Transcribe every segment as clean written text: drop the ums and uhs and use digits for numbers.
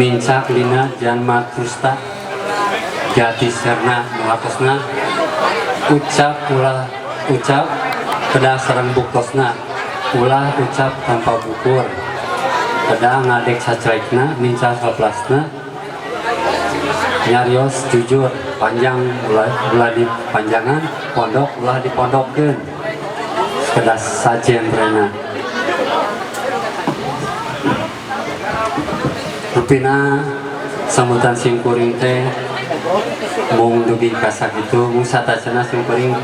Nincak dina janma trusta jati serna nu ucap ulah ucap kedah sareng buktosna, ulah ucap tanpa bukur, kedah ngadeg sacrekna, nincak saplasna, nyarios jujur, panjang ulah, ulah dipanjangan, pondok ulah dipondokkeun, kedah sajentrena. Rupina sambutan simkuring teh mung dugi ka sakitu, mung satacana simkuring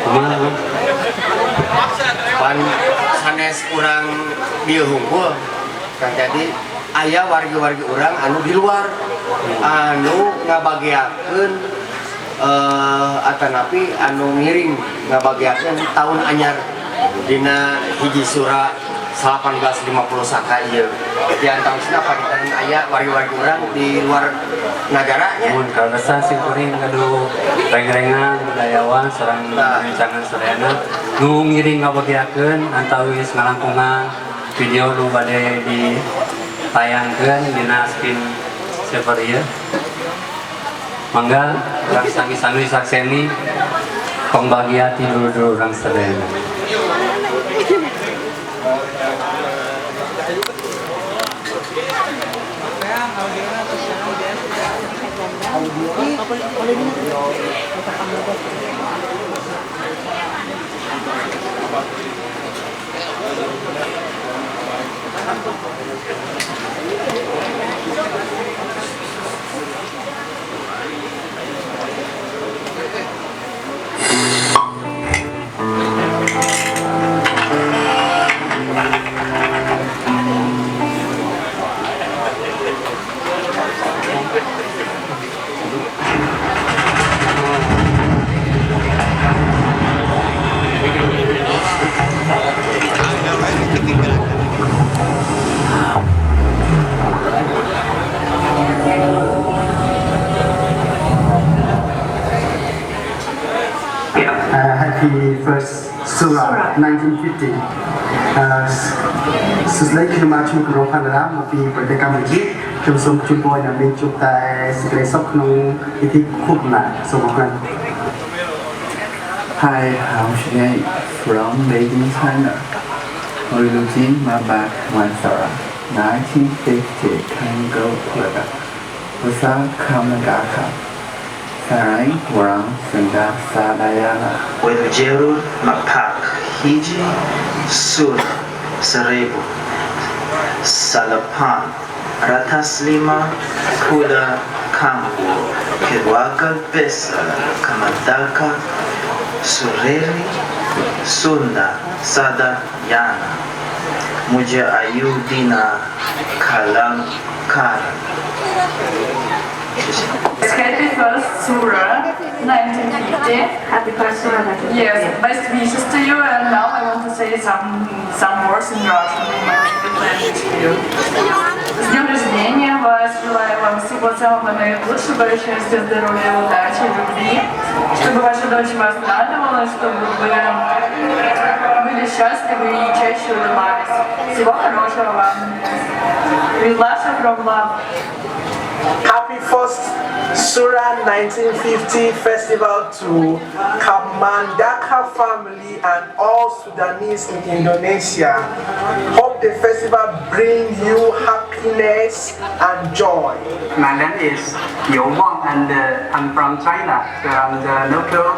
kumaha. Pan sanes urang dieu hungkul, Kang. Jadi aya wargi-wargi urang anu di luar anu ngabageakeun atanapi anu ngiring ngabageakeun tahun anyar dina 1 Sura 1850 Saka ieu. Di antawisna panginten aya wargi-wargi urang di luar negaranya. Mun kaleresan simkuring gaduh reng-rengan budayawan sareng rencangan sadayana nu ngiring ngabageakeun antawis ngalangkungan video nu bade ditayangkeun dina screen saver ieu. Mangga urang sami-sami sakseni pembagia ti dulur-dulur urang sadayana. Happy first Sura 1950. សួស្តីខ្ញុំបាទឈ្មោះគរផាន់ដាមកពីប្រទេសកម្ពុជាខ្ញុំសូមជូនពរឲ្យអ្នកមានជួបតែសេចក្តីសុខក្នុងពិធីខួបកំណើតសូមអរគុណ Hi, I'm Shinei from Beijing, China. Wilujeng Mabak Mansara, 1950 Kango Plaga, Usa Kamagaka, Sarai Warang Sunda Sadayana. Wilujeng Mapak Hiji Sura Seribu Salapan Ratas Lima Pula Kanggo Keluarga Besar Kamandaka Sureri Sunda Sadayana Muja Ayu Dina Kalangkara. 谢谢。 Happy first Sura 1950. Happy first Sura 1950. Yes, best wishes to you, and now I want to say some words in Russian, in my native language to you. С днем рождения вас! Желаю вам всего самого наилучшего, счастья, здоровья, удачи, любви, чтобы ваша дочь вас радовала, чтобы вы были счастливы и чаще улыбались. Всего хорошего вам. With love from love. Happy first Sura 1950 festival to Kamandaka family and all Sudanese in Indonesia. Hope the festival bring you happiness and joy. My name is You Wang and I'm from China. So I'm the local